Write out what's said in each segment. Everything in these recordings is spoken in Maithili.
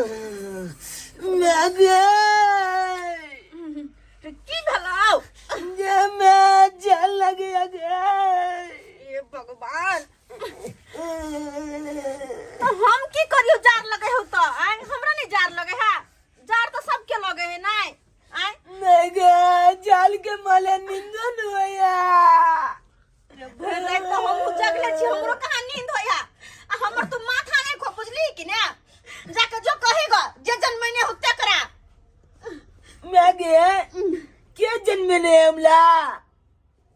मैं गे रे की भेलौ जे मैं जल लगे गे हे भगवान तो हम की करियो जार लगे हो तो आय हमरा नहीं जार लगे है जार तो सबके लगे है नहीं आय मैं गे जाल के माले निंदो न होया भरि राति तऽ हमहूँ जगले छी हमरो कहाँ नींद होइया आ हमर तो माथा नहीं खो बुझली कि ने जाके जो कहेगा जे जन्मने हो तकरा मैं गे के जन्मेने हमला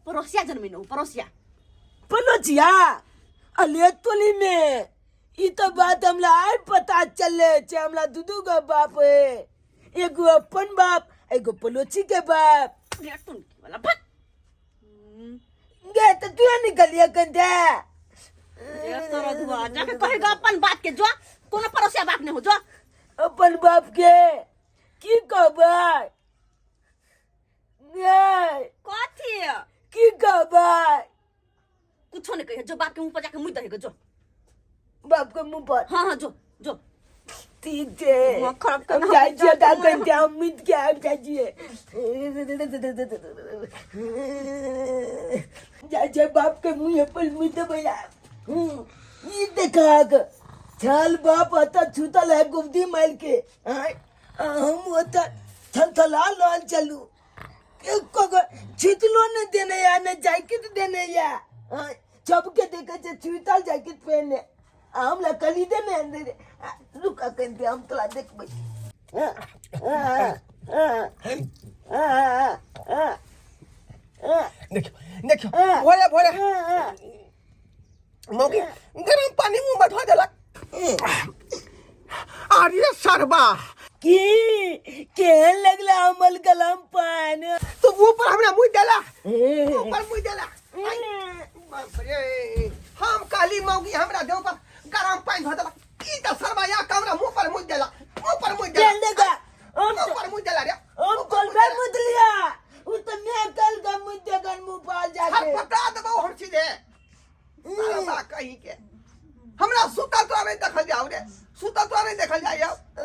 पड़ोसिया जन्मेने हो पड़ोसिया पलोचिया अले तोली में ई तो बात हमला आइ पता चलले छे हमला दू दू गो बाप है एगो अपन बाप एगो पलोची के बाप रे टुनकी वाला भट गे तो तू निकलिया कंदे रे सरधुआ जाके कहेगा अपन बाप के जो कोनो पड़ोसिया बाप नहीं हो जो अपन बाप के की कहबै गे कथी की कहबै कुछो नहीं कहे जो बाप के मुंह पर जाके मुंह दहेगा जो बाप के मुंह पर हाँ हाँ जो जो ठीक छै दिमाग खराब हम करना जाइ छियै तऽ कहिते हम मिट के आबि जाइ छियै जाइ छियै बाप के मुँह पर मुँह देबै ई देखाक छल बाप ओतऽ छूतल है गुब्दी मारि के आँय, आ हम ओतऽ थलथला लल चलू एको गो छितलो नहि देने या नहि जैकेट देने या आँय, सबके देखै छै छूतल जैकेट पहिने आ हमरा कली दे ने दे दे रुक अखन दे हम तोरा देखबै देखियो देखियो भोरे भोरे मौगी गरम पानी मुंह में धो देलक अरे सरबा की केहन लगला अमल कलम पान तो ऊपर हमरा मुंह देला ऊपर मुंह देला आई, बाप रे हम काली मौगी हमरा देह पर गरम पानी धो देला ई त सरबा या कमरा मुंह पर मुंह देला मुंह पर मुंह देला चल देखा हम मुंह पर मुंह देला रे हम कल में मुद लिया उ तो मैं कल का मुद देगन मुंह पाल जाके हर पटा देबो हम सीधे सरबा कहीं के हमरा सुतल तोरा नहीं देखल जाओ रे सुतल तोरा नहीं देखल जाय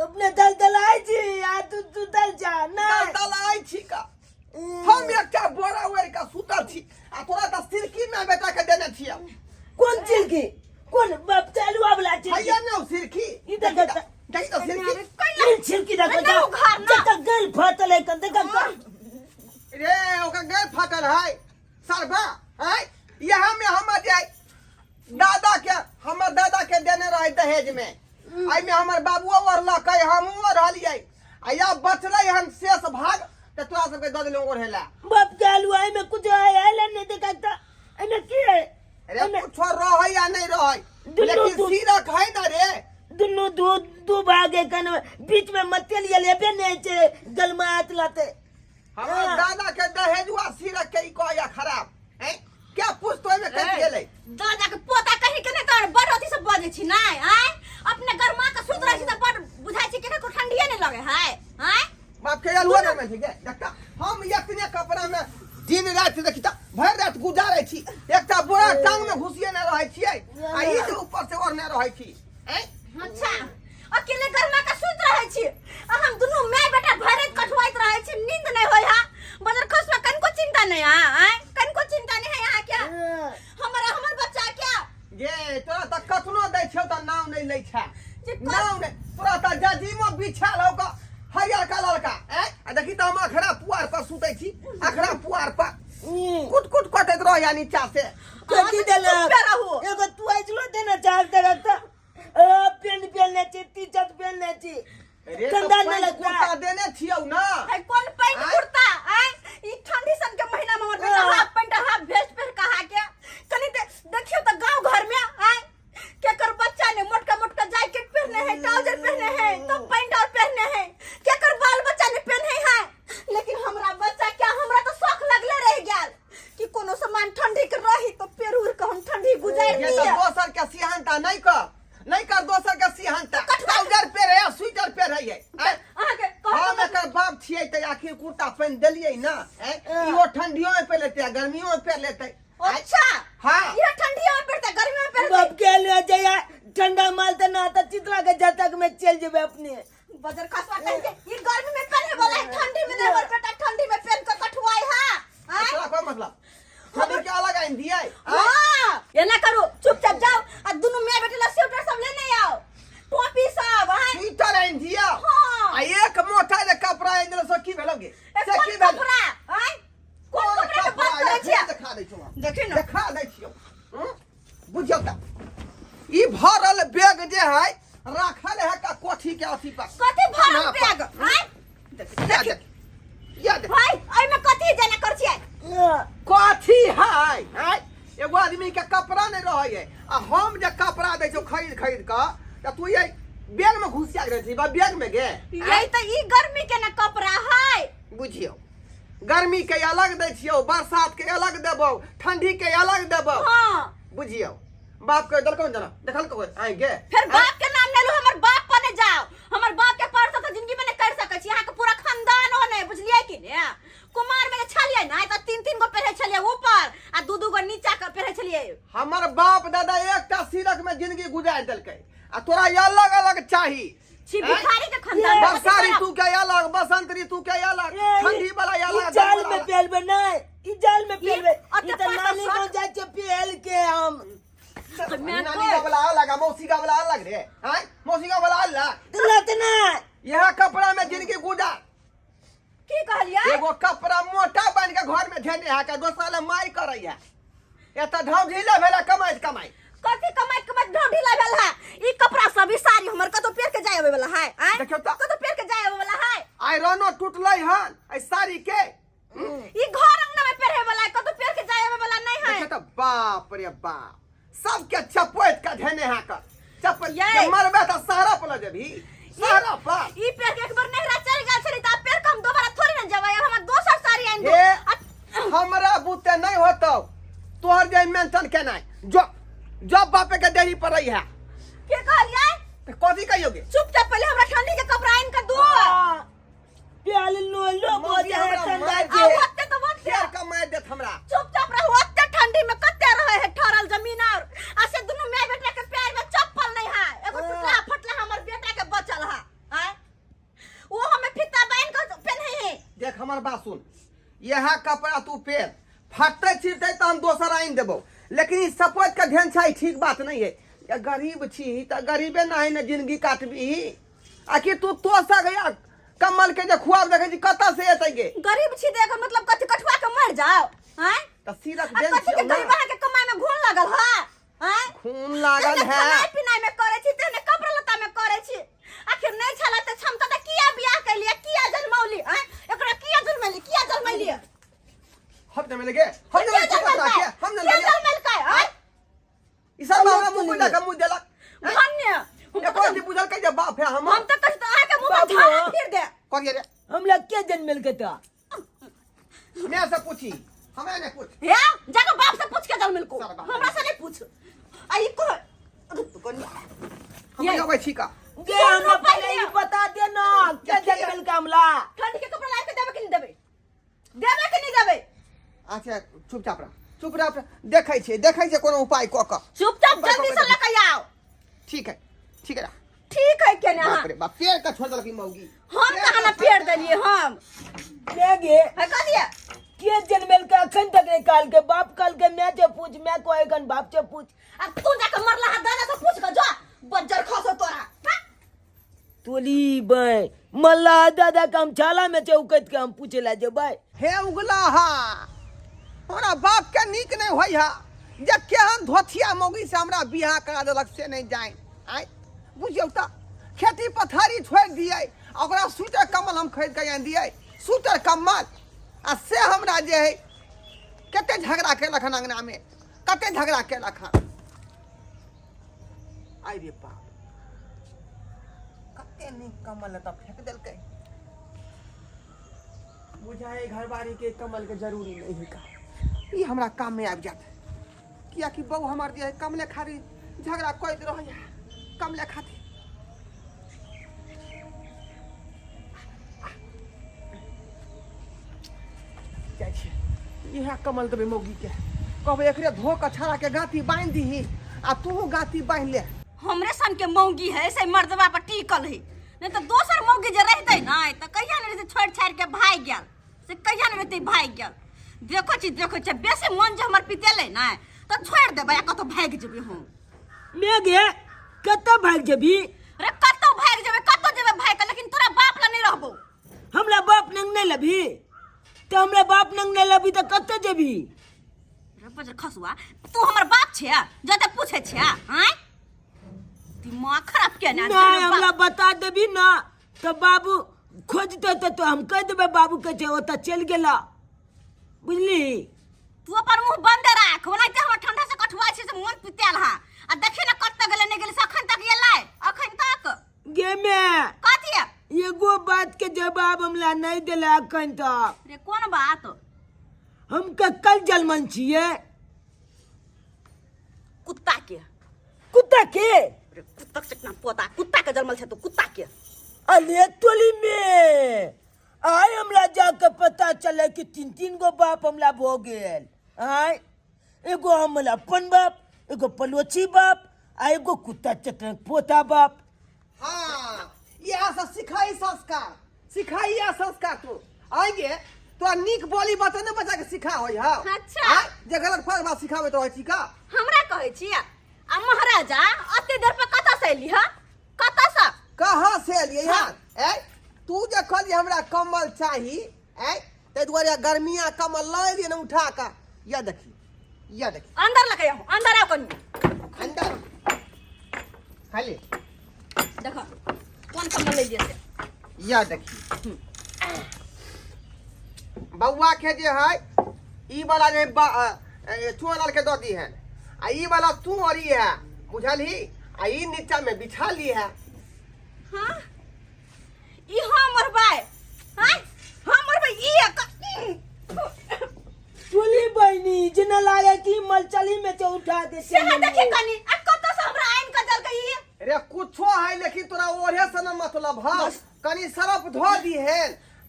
अपने दल दलाई छी आ तू सुतल जा ना दल छी का हम एकटा बोरा ओढ़ि कऽ सुतल छी आ तोरा तऽ सिरकी में बेटा के देने छियै कोन चिलकी कोन बाप चालू वाला चिलकी हैया ने ओ सिरकी ई देखत देखी तऽ सिरकी ई छिलकी देखो ना उघार ना। जत गल फाटल है कन देखा रे ओकर गैर फाटल है सरबा है यहाँ में हमर जे दादा के हमर दादा के देने रहे दहेज में एहिमे हमर बाबुओ ओढ़लकै हमहूँ ओढ़लियै आ या बचलै हन शेष भाग तऽ तोरा सबके दऽ देलहुँ ओढ़े लए बाप के आलू में कुछ है है नहीं देखा था एमे की है अरे कुछो रहै या नहीं रहै दुनू लेकिन दू- सीरक है ना रे दुनू दू दू भाग है कन बीच में मतेल ये लेबे नहीं छे गलमात लाते हमर हाँ। दादा के दहेजुआ सीरक के ई कहैया खराब हैं क्या पूछ तो एमे कटि गेलै दादा के पोता कहीं के नहीं तोर बड़ अथी से बजै छी नहीं आय अपने गरमा के सुत रहै छी त बड़ बुझाइ छी केकरो ठंडिये नहीं लगे है आय बाप के अलुआ ना ठीक है देखता हम इतने कपड़ा में दिन रात देखी त भरि रात गुजारै छी एकटा बोरा टांग में घुसिए ने रहै छियै आ ई जे ऊपर से ओढ़ने रहै छी हैं अच्छा अकेले गरमा के सुत रहै छी आ हम दुनू माय बेटा भरि राति कठुआइत रहै छी नींद नहीं होय हा बजर खसवा कनको चिंता नहीं हा आय कनको चिंता नहीं है यहाँ क्या हमरा हमर बच्चा क्या गे तोरा तऽ कतनो दै छौ तऽ नाम नहि लै छै जे नाम नहि तोरा तऽ जजीमो बिछायल हौ कऽ हरियरका ललका ऐं आ देखी तऽ हम अखरा पुआर पर सुतै छी अखरा पुआर पर कुट कुट कटैत रहैया नीचा से कथी देलक चुपे रहू। एगो तू ऐसलो देना चाह तरह त पेंट पहनने छी टी शर्ट पहनने छी रे ठंडा तो नहीं पैंट लगता कुर्ता देने छियौ ना है कोन पैंट आँय? कुर्ता आय ई ठंडी सन के महीना में हमर बेटा हाँ। हाफ पैंट हाफ वेस्ट पहन के आहा के कनी देखियो त गांव घर में आय केकर बच्चा ने मोटका मोटका जैकेट पहने है ट्राउजर पहने है तो पैंट और पहने है केकर बाल बच्चा ने पहने है लेकिन हमरा बच्चा क्या हमरा तो शौक लगले रह गेल कि कोनो सामान ठंडी के रही तो पेड़ उड़ के हम ठंडी गुजार ये तो लिया दोसर के सिहनता नहीं कर नहीं कर दोसर के सिहनता ट्राउजर पेरे आ स्वेटर पेरे है आँय? अहाँ के हम एकर बाप छियै तऽ आखिर कुर्ता पहिन देलियै ना आँय? इहो ठंडियो में पहिर लेतै आ गर्मियो में पहिर लेतै आँय? अच्छा हाँ। ये ठंडिया में पड़ता गर्मी में पड़ता बाप के ले जाया ठंडा माल त ना त चितला के जतक में चल जेबे अपने। बजर खसवा कह के ई गर्मी में पहने वाला है, ठंडी में नहीं। हमर बेटा ठंडी में पहन के कठुआई है, आय? तोरा कोई मतलब ठंडी के अलग आइन दिए? हाँ, एना करू, चुपचाप जाओ आ दुनू मियां बेटी ला स्वेटर सब लेने आओ, टोपी सब, आय? स्वेटर आइन दिया? हाँ। आ एक मोटा जे कपड़ा आइन देला से की भेलो गे? ए, से कोन की भेल? कपड़ा, आय? कोन कपड़ा के बात करै छियै? देखा दै छियौ हम। देखी ने। देखा दै छियौ। बुझियौ त ई भरल बैग जे है राखल है का कोठी के अथी पर। कथी भरल ना, बैग, आय? या देख, या देख। भाई, एहिमे कथी जेना कर छियै? कथी है? आँय? एगो आदमी के कपड़ा नहीं रहे है आ हम जे कपड़ा दै छियौ खरीद खरीद के त तू ये बैग में घुसिया के रहै छी बा बैग में गे। यही त ई गर्मी के ना कपड़ा है। बुझियौ, गर्मी के अलग दै छियौ, बरसात के अलग देबौ, ठंडी के अलग देबौ। हाँ। बुझियौ, बाप के देलकौ जना देखलकौ आइ गे? फिर बाप के नाम ले लो, हमर बाप पर जाओ। हमर बाप के पर से तो जिंदगी में नहीं कर सकै छी। अहाँ के पूरा खानदान हो नहीं, बुझलियै कि ने? कुमार में जे छलियै ने त तीन तीन गो पहिरै छलियै ऊपर आ दू दू गो नीचा के पहिरै छलियै। हमर बाप दादा एकटा सिरक में जिंदगी गुजार देलकै आ तोरा अलग अलग चाही। छी भिखारी के खानदान। वर्षा ऋतु के अलग, बसंत ऋतु के अलग, ठंडी वाला अलग। ई जाल में पेलबे नहीं, ई जाल में पेलबे। अते ई त पातर नानी शर्ट। गाँव जाइ छै पेल के हम। मैं नानी गाँव वाला अलग आ मौसी गाँव वाला अलग रे। आँय, मौसी गाँव वाला अलग। लत ना। यह कपड़ा में जिंदगी गुजार। की कहलियै? एगो कपड़ा मोटा बन के घर में धेने है के दोसरा ले माय करे है। एतऽ ढाव ढीला भेला कमाइत कमाइत। कथी कमाइत कमाइत ढाव ढीला भेल है? ई कपड़ा सब, ई साड़ी हमर कतौ पेर के जाय आबै वाला है, आँय? देखियौ तऽ। कतौ पेर के जाय आबै वाला है? आयरनो टूटलै हन एहि साड़ी के। ई घर अंगना में पेरे वाला है, कतौ पेर के जाय आबै वाला नहीं है। देखियौ तऽ, बाप रे बाप, सबके चपोइत के धेने है के चपोइत यै। के मरबे तऽ सहरा पर लऽ जेबही, सहरा पर। ई पेर के एक बार नहिरा चलि गेल छली तऽ आब पेर के हम दोबारा थोड़ी ने जेबै। आब हमरा दोसर साड़ी आनि दू। हे, हमरा बुते नहीं होतो तोहर जे मेंशन केनाइ। जो जो बापे के देरी पर रही है। के कहलियै? तऽ कथी कहियोगे? चुपचाप पहिले हमरा ठंडी के कपड़ा आनि के दू। प्याल नो लो मौसी बोझ है हमरा ठंडा मार के। आ ओते तऽ ओते। फेर कमाय देत हमरा। चुपचाप रहू। ओते ठंडी में कते रहे है ठहरल जमीन और आ से दुनू माय बेटा के पैर में चप्पल नहीं है। एगो टुटला फटला हमर बेटा के बचल है, आँय? वो हमें फीता बांध के पेन्हे है। देख, हमर बात सुन, यह कपड़ा तू पेर, फटते चिरते तो हम दोसर आनि देबो, लेकिन ई सपोज के ध्यान छै, ठीक बात नहीं है। या गरीब छी त गरीबे ना है ने जिंदगी काटबी? आखिर तू तो सक या कम्बल के जे खुआब देखै छी कतऽ से एतै गे? गरीब छी तऽ एकर मतलब कथी, कठुआ के मर जाओ, आँय? त सिरक आ देन कथी के छियौ ना। गरीब? अहाँके कमाई में घून लागल है, आँय? खून लागल तेहने है। खेनाइ पिनाइ में करै छी, तेहने कपड़ा लत्ता में करै छी। आखिर नहीं छला तऽ क्षमता तऽ किया बियाह कैलियै, किया जन्मौली, आँय? एकरा किया जन्मैली, किया जन्मैली? हम जन्मेले गे, हम किया जन्मेले कपड़ा जन्मेलकै? के हम किया जन्मेले। जन्मेलकै, आँय? ई सब हमरा मुंह में लगा मुंह देलक। धन्य। एको दिन बुझल के जे बाप है हमर। हम तऽ कहै छी तऽ अहाँके मुंह में बाबू। झाड़ा फिर दे। करिए रे। हमरा के जन्मेल के ता? मैं से पूछी, हमरा ने पूछ। हे, जाके बाप से पूछ के जन्मेलको। सारा बाप। हमरा से नहीं पूछ। आ ई को रुक कोनी। हम ये। अबै छी का। गे हमरा पहिले ई बता दे ना के जन्मेल के हमला। ठंड के कपड़ा लाके देबे कि नहीं देबे? देबे कि नहीं देबे? अच्छा, चुपचाप रह, चुप रह, देखै छियै, देखै छियै कोनो उपाय कऽ कऽ। चुपचाप उपाय जल्दी कऽ से कऽ। लऽ के आओ। ठीक है, ठीक है। ठीक है केने अहाँ? बाप रे बाप, पेड़ के छोड़ देलक ई मौगी। हम कहाँ ना पेड़ देलियै हम? मैं गे। है कह दिया। के जन्मेल के अखन तक नहीं काल के बाप काल के मैं से पूछ, मैं कोई कन बाप से पूछ। अब तू जाके मरला है दादा से पूछ के जा, बज्जर खसो तोरा। हाँ? तोली बै मल्ला दादा के हम छाला में चौकत के हम पूछे ला जेबै। हे उगला हा, हमरा बाप के नीक नहीं होई हा जे केहन धोथिया मौगी से हमरा बियाह करा देलक से नहीं जाए। आय बुझियौ तऽ खेती पथारी छोड़ि दियै आ ओकरा स्वेटर कम्बल हम खरीद के आनि दियै, स्वेटर कम्बल, आ से हमरा जे है कते झगड़ा केलक हन अंगना में, कते झगड़ा केलक हन। आइ रे बाप, कते नीक कम्बल एतऽ फेंक देलकै। बुझाइ घरबारी के कम्बल के जरूरी नहीं है का, ई हमरा काम में आबि जायत, कियाकि बहू हमर जे है कमले खातिर झगड़ा करैत रहैया, कमले खातिर। जाइ छियै, इएह कमल देबै मौगी के, कहबै एकरे धो कऽ छाड़ा के गाँती बान्हि दीही आ तूहू गाँती बान्हि ले। हमरे सन के मौगी है से मर्दवा पर टिकल है, नहीं तो दोसर मौगी जे रहते ना त कहिया ने रहते छोड़ छाड़ के भाग गेल, से कहिया ने रहते भाग गेल। देखो छी देखो छी, बेसी मन जे हमर पितेले ना त छोड़ देबै आ कतौ भागि जेबै हम। मेघे कतऽ भागि जेबी? रे कतौ भागि जेबै, कतौ जेबै भागि के, लेकिन तोरा बाप ला नहीं रहबो। हमरा बाप नंग नहीं लबी तऽ हमरा बाप नंग नहीं लबी तऽ कतऽ जेबी? रे बजर खसुआ, तू हमर बाप छे जते पूछे छे? आय दिमाग खराब के ना। नहीं हमरा बता देबी ना तऽ बाबू खोजते तऽ हम कह देबै बाबू के जे ओतऽ चलि गेला, बुझली? तू अपन मुंह बंद राख, ओनाहिते हमर ठंडा से कठुआ छै से मन पितेल हा। आ देखी ना कतऽ गेलै नहीं गेलै से अखन तक एलै, अखन तक गे में कथी है? एगो बात के जवाब हमरा नहीं देला अखन तक। रे कोन बात? हम कल जलमन छियै? कुत्ता के। कुत्ता के? रे कुत्ता के चकना पोता, कुत्ता के जन्मल छै तू, कुत्ता के। अरे टोली में आय हमरा जाके पता चले कि तीन तीन गो बाप हमरा भो गेल। आय एगो हमरा अपन बाप, एगो पलोची बाप, आ एगो कुत्ता चटक पोता बाप। हाँ यह सब सिखाई संस्कार, सिखाई यह संस्कार। तू आएंगे तो नीक बोली बात ने बच्चा के सिखा होई। हाँ अच्छा। आय, जे गलत फल बात सिखाबे तो होई छी का हमरा कहै छी? आ महाराजा अते देर पर कतऽ से एली? हा कतऽ से? कहाँ से एलियै? हाँ ए तू जे कहली हमरा कम्बल चाही, ए ताहि दुआरे गर्मिया कम्बल लऽ एलियै ने उठा कऽ। या देखी, या देखी। अंदर लगे आओ, अंदर आओ कनी। अंदर खाली देखो कोन कम्बल ले लिए से। या देखी बउआ के जे है ई वाला जे चुआलाल के दऽ दी है, आ ई वाला तू और ई है, बुझलही? आ ई नीचा में बिछा ली है। हाँ ई हम मरबै, हाँ हम मरबै ई टोली बहिनी जेना लागे कि मलचली में से उठा दे। से देखी कनी आ कतऽ से हमरा आनि के देलकै ई। रे कुछो है लेकिन तोरा ओढ़े से न मतलब है, कनी सरफ धो दी है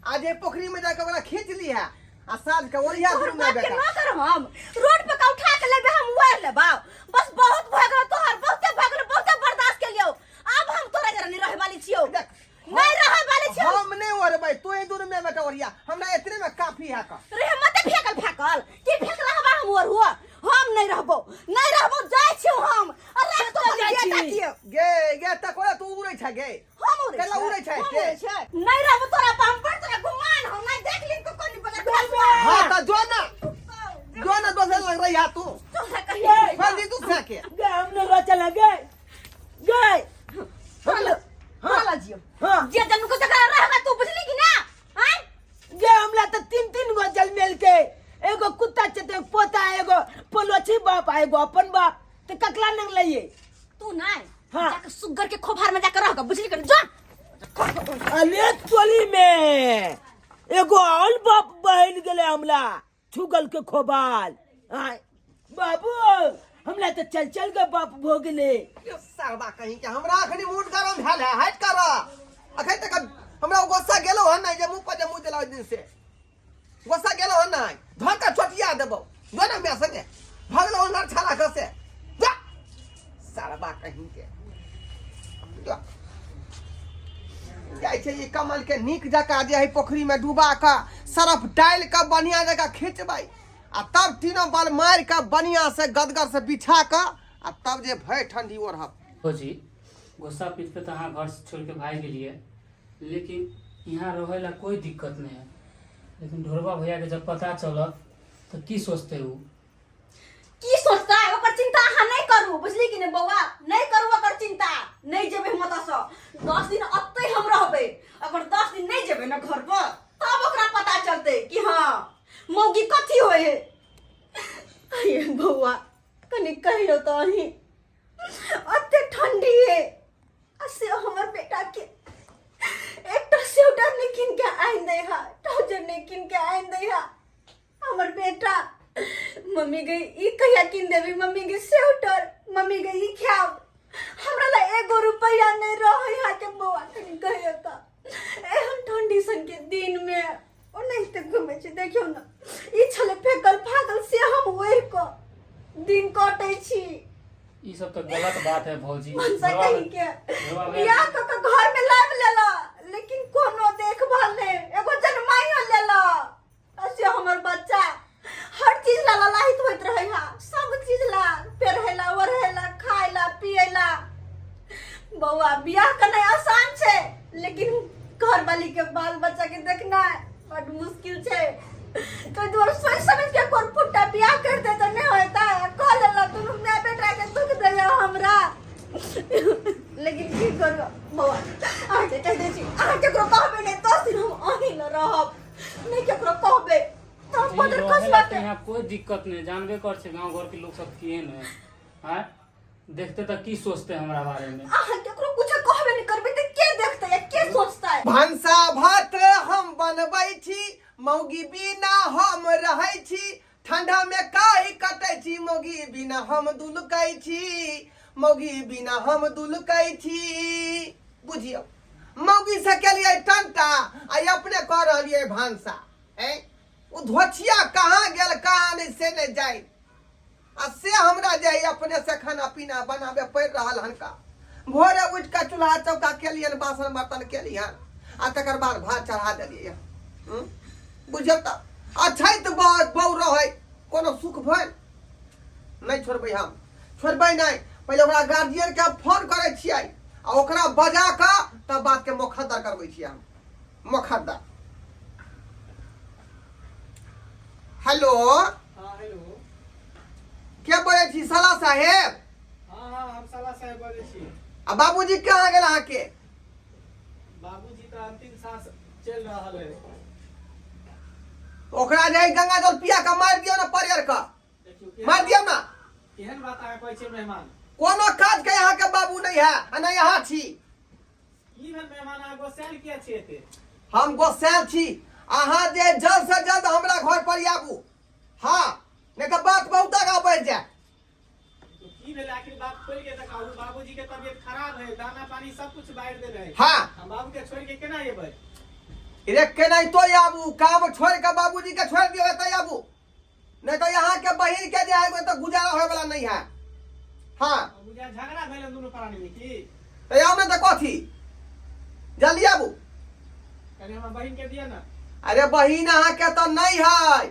आ जे पोखरी में जाके ओकरा खींच ली है आ साँझ के ओढ़िया तोहर घूम बाप के बेटा। न कर, हम रोड पे का उठा के लेबे, हम ओढ़ लेबा। बस बहुत भऽ गेल तोहर, बहुते भऽ गेल, बहुते बर्दाश्त के लियौ। अब हम तोरा जरा नहीं रहे वाली छियौ, देख, नहीं रहे वाली छियौ। हम नहीं ओढ़बै, तू ही दूर में बेटा ओढ़िया, हमरा इतने में काफी है का। रे मत फेकल फेकल की फेकला हवा हम ओढ़ हुआ, हम नहीं रहबो, नहीं रहबो, जाइ छियौ हम। अरे तो जाइ छी? बेटा के गे गे त कोरा तू उड़ै छै गे? हम उड़ै केला छै? उड़ै छै हम के? उड़ै छै? नहीं रहबो तोरा पर, हम बड़ तोरा गुमान हम नहीं देख लिन तो कोनी बगल खसुआ। हां त जो ना, जो ना दोसर लग रही है तू। तोरा कहिया फल दी तू फेंके। गे हम लोग चला गए गए हम लोग। हाँ ला जियो। हाँ। जे जन्म को तकरा रहबा तू, बुझली कि ना? आय गे हमरा तो तीन तीन गो जलमेल के, एगो कुत्ता चते पोता, एगो पलोची बाप आ एगो अपन बाप, तो ककला नंग लइए तू नहीं। हाँ। जाके सुग्गर के खोभार में जाके रह ग, बुझली कि ना? जा। अरे टोली में एगो और बाप बहल गेले हमरा छुगल के खोबाल। आय बाबू हमरा तो चल चल के बाप भो गेले। सरबा कहीं के हमरा अखनी मूड गरम भेल है, हट कर। अखन तक हमरा गुस्सा गेलो हन नहीं जे मुंह पर जे मुंह देला ओहि दिन से गुस्सा गेलो हन नहीं, धोका चोटिया देबो जो ना मैं संगे भगलो नर छाला खसे जा सरबा कहीं के जा। जाइ छै ई कमल के नीक जकाँ जे है पोखरी में डुबा कऽ सरफ डालि कऽ बढ़िया जकाँ खींचबै आ तब तीनों बल मारि कऽ बढ़िया से गदगर से बिछा कऽ आ तब जे भरि ठंडी ओढ़ब। भौजी गुस्सा पीत पे तो अहाँ घर से छोड़ के भागि गेलियै, लेकिन यहाँ रहै ला कोई दिक्कत नहीं है, लेकिन ढोरबा भैया के जब पता चलत तो की सोचते उ? की सोचता है ओकर चिंता अहाँ नहीं करू, बुझली कि नहीं बौआ? नहीं करू ओकर चिंता। नहीं जेबै हम ओतऽ सँ, 10 दिन अतै हम रहबै, अगर 10 दिन नहीं जेबै ना घर पर तब ओकरा पता चलतै कि हाँ मौगी कथी होइ है। अये बौआ कनी कहियो तो अहीं, अते ठंडी है आ से हमर बेटा के एकटा स्वेटर नहीं किन के आनि दै हा, ट्राउजर नहीं किन के आनि दै हा। हमर बेटा मम्मी गई ई कहिया किन देबी, मम्मी गई स्वेटर, मम्मी गई ई खाब, हमरा ला एगो रुपया नहीं रहे हा के बौआ कनी कहियो तो एहन ठंडी सन के दिन में ओनाहिते घूमे छी। देखियौ ना ई छलै फेकल फाकल से हम ओढ़ि कऽ दिन कटै छी। ई सब तऽ गलत बात है भौजी। मनसा कहीं के ढोरबा भैया बियाह क के घर में लाब लेला, लेकिन कोनो देखभाल नहीं, एगो जनमाइयो लेला। से हमर बच्चा हर चीज ला ललाहित होइत रहे हा, सब चीज ला पेरहेला ओढ़ेला खाएला पिएला। बौआ बियाह करनाइ आसान छै, लेकिन घर वाली के बाल बच्चा के देखनाइ बड मुश्किल छै। तो दुआरे सोचि समझ के कोन फुट्टा बियाह कर दे तऽ नहि होता कऽ लेला, दुनू माय बेटा के दुख दैया हमरा। लेकिन की करू बौआ, अहाँके कहि दै छी, अहाँ केकरो कहबै नहि, 10 दिन हम अहीं लग रहब, नहि केकरो कहबै तऽ हम जी, बदर रहे ला खसबा तऽ के यहाँ कोई दिक्कत नहीं, जानबे कर छै गांव घर के लोग सब केहन है। आँय देखते तऽ की सोचते हमरा बारे में? अहाँ केकरो कुछो कहबे नहि करबै तऽ के देखतै आ के सोचतै? भनसा भात हम बनबै छी, मौगी बिना हम रहै छी, ठंडा में काहि कटै छी, मौगी बिना हम दुलकै छी, मौगी बिना हम दुलकै छी। बुझियौ, मौगी से केलियै टंटा आ अपने कऽ रहलियै भानसा। ऐं ओ धोछिया कहाँ गेल कहाँ नहि से नहि जाय, आ से हमरा जे है अपने से खाना पीना बनाबे पड़ि रहल हनका। भोरे उठि कऽ चूल्हा चौका केलियनि, बासन बर्तन केलियनि आ तकर बाद भात चढ़ा देलियै हन। बुझियौ तऽ अछैत बहू रहै कोनो सुख भेल नहि। छोड़बै हम, छोड़बै नहि। पहिले ओकरा गार्जियनके हम फोन करै छियै आ ओकरा बजा कऽ तब बातके मोखद्दर करबै छियै हम, मोखद्दर। हेलो। हाँ, हेलो। के बोलै छी, साला साहेब? हाँ हाँ, हम साला साहेब बजै छी। आ बाबूजी कहाँ गेल अहाँके? बाबूजी तऽ अंतिम सांस चलि रहल है। ओकरा जे है गंगा जल पिया कऽ मारि दियौ ने, परियर कऽ। देखियौ, केहन मारि दियौ ने। केहन बात अहाँ कहै छियै मेहमान? कोनो काज के अहाँके बाबू नहि है आ नहि अहाँ छी। की भेल मेहमान, अहाँ गोसायल किया छियै एते? हम गोसायल छी, अहाँ जे जल्द से जल्द हमरा घर पर आबू। हाँ, नहीं तऽ बात बहुत आगा बढ़ि जायत। तो की भेल आखिर, बात खोल के तऽ कहू। बाबूजी के तबियत खराब है, दाना पानी सब कुछ बाहर देने है। हम बाबू के छोड़ के केना एबै? रे केनाहितो आबू, काम छोड़ के बाबूजी के छोड़ दियौ तऽ आबू, नहीं तऽ यहाँ के बहिन के जे है तऽ गुजारा होय वाला नहीं है। हाँ। बुझा झगड़ा भेल दुनू प्राणी में की? तऽ आउ ने तऽ कथी, जल्दी आबू। कनि हमर बहिन के दिअ ना। अरे बहिन अहाँके तऽ नहीं है,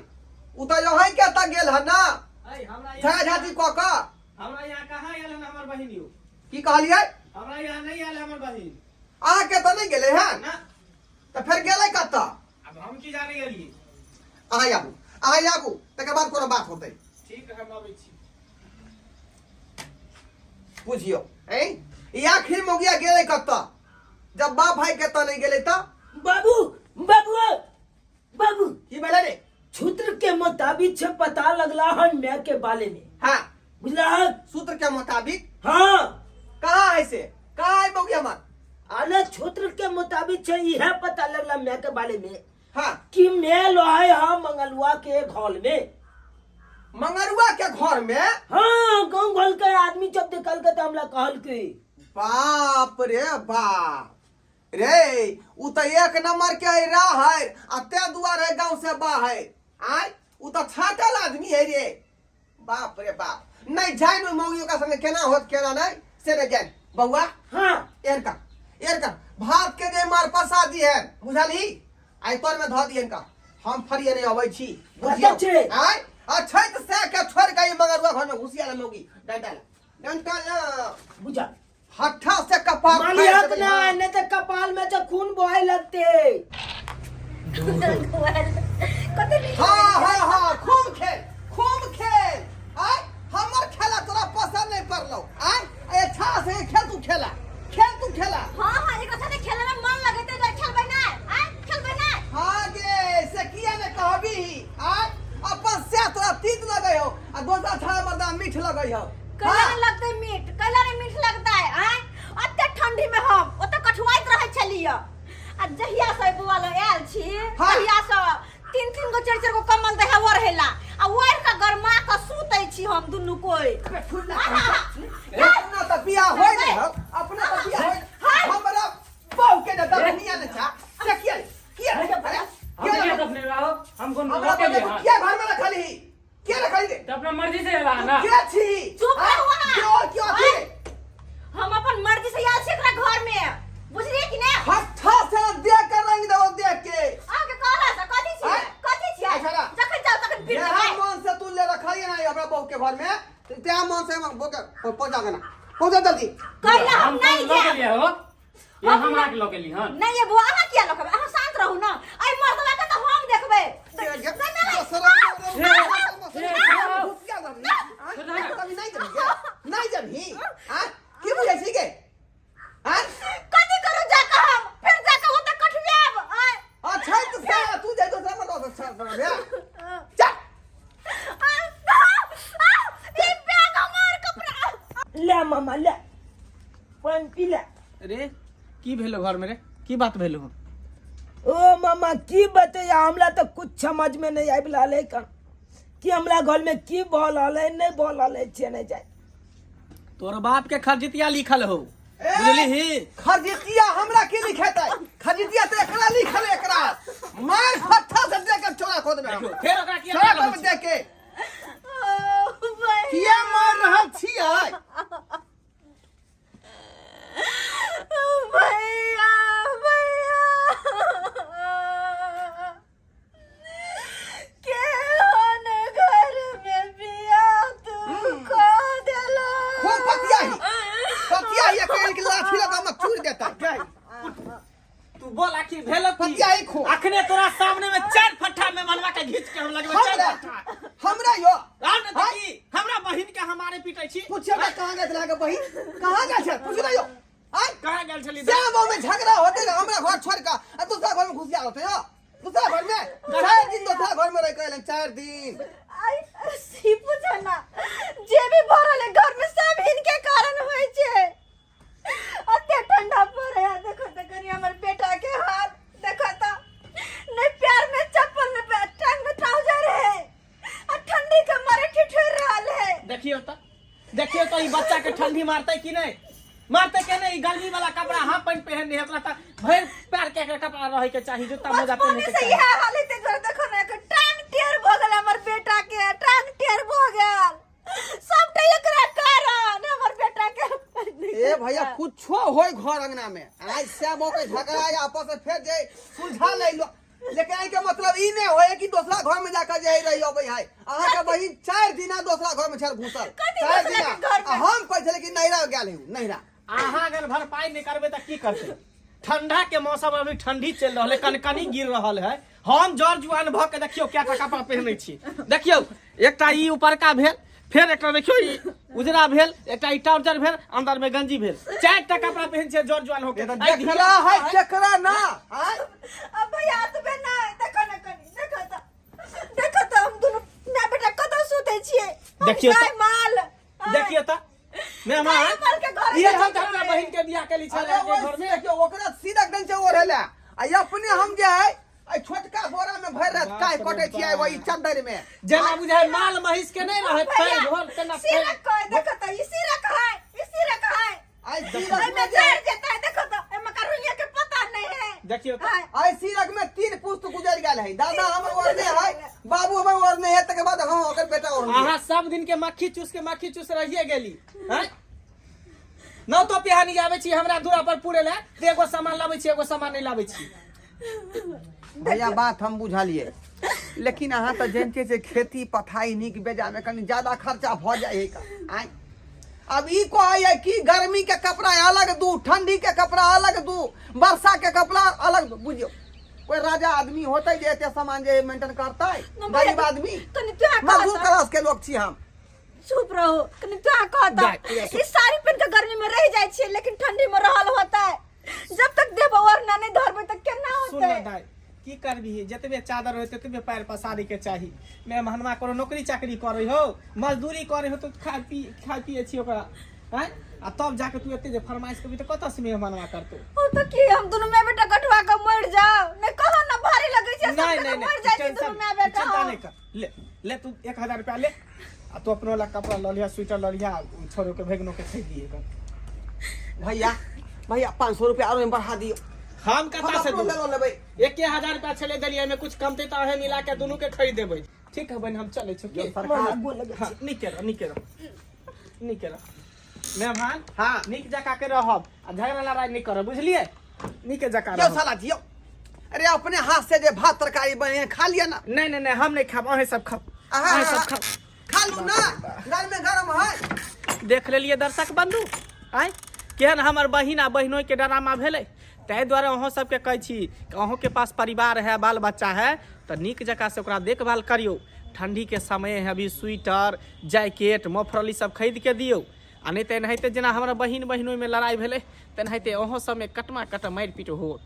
उ तऽ यहीं के तऽ गेल है ना। ऐ हमरा झगड़ा यहाँ झाँटी कऽ कऽ। हमरा यहाँ कहाँ आयल हन हमर बहिन यौ? की कहलियै? हमरा यहाँ नहीं आयल हमर बहिन। अहाँके तऽ नहि गेलै हन? ना। तऽ फेर गेलै कतऽ? अब हम की जाने गेलियै। अहाँ आबू, अहाँ आबू, तकर बाद कोनो बात होतै। ठीक है, हम अबै छी। बुझियौ, ऐं ई आखिर मौगिया गेलै कतऽ? जब बाप भाई के तऽ नहि गेलै तऽ बाबू, बाबू, बाबू। की भेलै रे? सूत्र के मुताबिक से पता लगला हन मैं के बारे में। बुझला हन? सूत्र के मुताबिक? हाँ। कहाँ है से, कहाँ है मौगी हमर? आने सूत्र के मुताबिक से यह पता लगला मैं के बारे में कि मैं लोहे हाँ मंगलुआ के घर में। मंगरुआ के घर में? हाँ, गाँव घर के आदमी जब देखल के तो हमरा कहल के। बाप रे बाप रे, उ तऽ एक नंबर के है राह है आ ते दुआरे गांव से बाहर आय, उ तऽ छाटल आदमी है रे। बाप रे बाप, नहीं जान ओहि मौगी ओकरा संगे केना होत केना नहीं से नहीं जान। बउआ। हाँ। एहन कर, एहन कर, भात के जे मार पसा दी है बुझलही, आइ तोर में धऽ दिहन का, हम फरिये नहीं अबै छी। बुझियौ। कतऽ छै? आय अछैत से के छोड़ के ई मगरुआ घर में घुसिया ले मौगी, डंडा डंडा। बुझा हट्ठा से कपार फाड़ि मालियक देबै। ना। हाँ। नहीं तो कपाल में जो खून बहे लगते। कते नीक। हाँ हाँ हाँ, खूब खेल, खूब खेल। आय हमर खेला तोरा पसंद नहीं पड़लो? आय अच्छा से खेल, तू खेला, खेल तू खेला। हाँ हाँ, एकरा साथे खेले में मन लगैते, जर खेलबै नै आय, खेलबै नै। हाँ गे, से किया ने कहबी? आय अपन से तोरा तीत लगै हो आ दोसर छाड़ा मर्दा मीठ लगै हो। कैला ने लगतै मीठ, कैला ने मीठ लगतै? आय अते ठंडी में हम ओते कठुआइत रहै छलियै, आ जहिया से बौआ लग आयल छी तहिया से तीन तीन गो चारि चारि गो कम्बल देहे ओढ़ेला आ ओढ़ि कऽ गरमा कऽ सुतै छी हम दुनू कोइ। अपना तऽ बियाह होय नहीं हो, अपना तऽ बियाह होय हमरा बहू के ने दखनिया ने छा से किया किया? अरे हम किया किया दफने रहो, हम कोन हमरा रोके बहू लिए? हाँ। किया घर में रखली, किया रखली रे? तो अपना मर्जी से रहा ना। के छी? चुप हाँ? रहू अहाँ। के और क्यों थी? सामान से हम बोके पहुंचा देना, पहुंचा जल्दी। कैला हम हम नहीं कौन लऽ जायब। गेलियै हो? ये हम हम ना- आके लऽ गेली हन। नहीं ये बुआ अहाँ किया लखबै, अहाँ शांत रहू ना। एहि मर्दवा के तऽ हम देखबै। नहीं जबही की बुझै छी गे? आँय? कथी करू जाके हम? फेर जाके ओतऽ कठियाब। आँय। अच्छा तऽ से तू जाय दोसरा मत चल। आ, आ, आ, ई बैग हमर कपड़ा। ले मामा ले, पानि पी ले। रे की भेलो घर में रे, की बात भेलो? ओ मामा की बतैया, हमरा तऽ कुछ समझ में नहीं आबि रहल है कि हमरा घर में की भऽ रहल है, नहीं भऽ रहल है, छै नहीं जाए। तोर बाप के खरजितिया लिखल हो, बुझलिही? खरजितिया हमरा की लिखेतै? खरजितिया तऽ एकरा लिखल है, एकरा मार फट्ठा से दे के चोरा खोद में हम। फेर ओकरा किया चोरा मारल खोद दे के। ओ, भैया। किया मार रहल छियै? भैया भैया के होन घर में बियाह तू खो देला। खूब पतिया ही पतिया ही अकेले के लाठी लगा मत चूर देता। तू बोल आखिर भेलो की? पतिया ही खो। अखने तोरा सामने में चार फट्ठा में मनवा के घींच के हम लगबे चार हमरा फट्ठा। हमरा यो आउ ने देखी, हमरा बहिन के हमारे पीटै छी। पूछियो ना कहाँ गए थे बहिन, कहाँ गए थे पूछो ना यो। आय कहाँ गेल छली? श्याम बाबू में झगड़ा होते ना, हमरा घर छोड़ के आ दूसरा घर में घुस गया होते यो। दूसरा घर में 4 दिन दूसरा घर में रह के अइलन, 4 दिन। आई सी पूछो ना, जे भी भरल है घर में सब इनके कारण होय छै। अते ठंडा पड़े है, देखो तो कनी हमर बेटा के हाल देखो तो, नहीं प्यार में चप्पल में टांग में ट्राउजर है आ ठंडी के मारे ठिठुर रहल है। देखियो तो, देखियो तो ई बच्चा के ठंडी मारते कि नहीं, मारते के नहीं? ई गर्मी वाला कपड़ा हाफ पैंट पहनने है, ओकरा त भरि पैर के एकरा कपड़ा रहे के चाही, जूता मोजा बचपन पहने के से चाही। इएह हाल है, ते देखो ना एकर टांग टेढ़ भ गेल, हमर बेटा के टांग टेढ़ भ गेल, सबटा एकरा कारण हमर बेटा के। ए भैया कुछो होय घर अंगना में, आज श्याम के झगड़ा है आपस में फेर जे सुलझा ले लो, लेकिन एहि के मतलब ई नहीं होय कि दूसरा घर में जाकर जे रही अबै है। अहाँ के बहिन 4 दिना दूसरा घर में छल घुसल, कथी 4 दोसरा दिना। के घर में? आ हम कहै छलै कि नैहरा गेल हूँ, नैहरा। अहाँ अगर भरपाई नहीं करबै तऽ की करतै? ठंडा के मौसम अभी ठंडी चलि रहल है, कनकनी गिर रहल है। हम जर जुआन भऽ के देखियौ क्या कपड़ा पहनै छी। देखियौ एकटा ई उपरका भेल, फेर एकटा देखियौ ई उजरा भेल, एकटा ई ट्राउजर भेल, अंदर में गंजी भेल, 4टा कपड़ा पहन छियै जर जुआन होके। ए तऽ देखला है केकरा ना? आँय? अब भैया एतबे नहि, देखो ने कनी, देखो तऽ, देखो तऽ हम दुनू माय बेटा कतऽ सुतै छियै? हम देखियौ तऽ। गाय माल। आँय। देखियौ तऽ मेहमान गाय माल के घर ये में चलते हमरा बहिन के बियाह केली छल अरे के घर में। देखियौ ओकरा सीधा एकदम से ओढ़ेला आ अपने हम जे है आई छोटका बोरा में भर रात काय कटे छियै वही चद्दर में, जेना बुझाय माल महिष के नहीं रहे भैया, फैल ढोल तेना फैल। सिरक कहे, देखो तऽ ई सिरक है, ई सिरक है। आई सीरक एहिमे में जे जड़ जेतै, देखो तऽ एहिमे करुइया के पता नहीं है। देखियौ तऽ। आँय। आई सीरक में 3 पुस्त गुजर गेल है। दादा हमर ओढ़ने है, बाबू हमर ओढ़ने है, तकर बाद हम ओकर बेटा ओढ़ने। अहाँ सब दिन के मक्खी चूस के मक्खी चूस रहिए गेली हैं? नौ तो पिहानी आबै छी हमरा दूरा पर पूरे ले तऽ एगो सामान लाबै छी, एगो सामान नहीं लाबै छी। भैया बात हम बुझलिए, लेकिन अहाँ तऽ जानते छियै खेती पथाई नीक बेजा में कनि ज्यादा खर्चा भऽ जाइ है का। आँय अब ई कहै है कि गर्मी के कपड़ा अलग दू, ठंडी के कपड़ा अलग दू, वर्षा के कपड़ा अलग दू। बुझियौ कोई राजा आदमी होतै जे एते सामान जे मेंटेन करतै? न भैया, गरीब आदमी, कनि तू कहता। मजदूर क्लास के लोग छी हम। चुप रहो, कनि तू कहता। जाय, तू ई साड़ी पहन के गर्मी में रह जाइ छियै, लेकिन ठंडी में रहल होतै? जब तक देह ओढ़ना नहीं धरबै तऽ केना सुन ना होतै? दाइ, की करबिही, जतबे चादर होय ततबे पैर पसारे के चाही। मेहमानवा कोनो नौकरी चाकरी करे हो, मजदूरी करे हो, तो खाय पिए छी ओकरा हैं? आ तब जाके तू एते जे फरमाइश करबी तऽ कतऽ से मेहमानवा करतौ? ओ तऽ की हम दुनू माय बेटा कटवा के मरि जाओ? नहीं कहो ना, भारी लगै छै, सब नहीं जगह नहीं मरि नहीं, जाइ छै टेंशन दुनू माय बेटा। चिंता हम। नहीं कर, ले ले तू 1000 रुपया ले आ तू अपनो ला कपड़ा ल लिहा, स्वेटर ल लिहा, छोरो के भगनो के खरीद दिए कर। भैया भैया 500 रुपया आरो बढ़ा दियो। हम कतऽ हम से अपनो दू? ले लेबै। 1000 रुपया छलै देलियै, एहिमे कुछ कमतै तऽ अहें मिला के दुनू के खरीद देबै। ठीक है बहिन, हम चलै छी की? सरकार हाँ, नीके रह, नीके रह, नीके रह मेहमान। हाँ। नीक जकाँ के रहब आ झगड़ा लड़ाई नहि करब, बुझलियै? नीके जकाँ यौ रहब। साला जी यौ, अरे अपने हाथ से जे भात तरकारी बने खा लिया ना। नहीं नहीं नहीं, हम नहीं खाब, अहें सब खाब। अहाँ अहें सब खाब। खा लू ना, घर में गरम है। देख लेलियै दर्शक बंधु, आँय केहन हमर बहिन आ बहिनोइके ड्रामा भेलै। ताहि दुआरे अहूँ सबके कहै छी कि अहूँके पास परिवार है, बाल बच्चा है, तऽ नीक जकाँ से ओकरा देखभाल करियौ। ठंडी के समय है अभी, स्वेटर जैकेट मफरल ई सब खरीद के दियौ, आ नहि तऽ एनाहिते जेना हमरा बहिन बहिनोइमे लड़ाइ भेलै तेनाहिते अहूँ सबमे कटमा कट मारि पीट होत।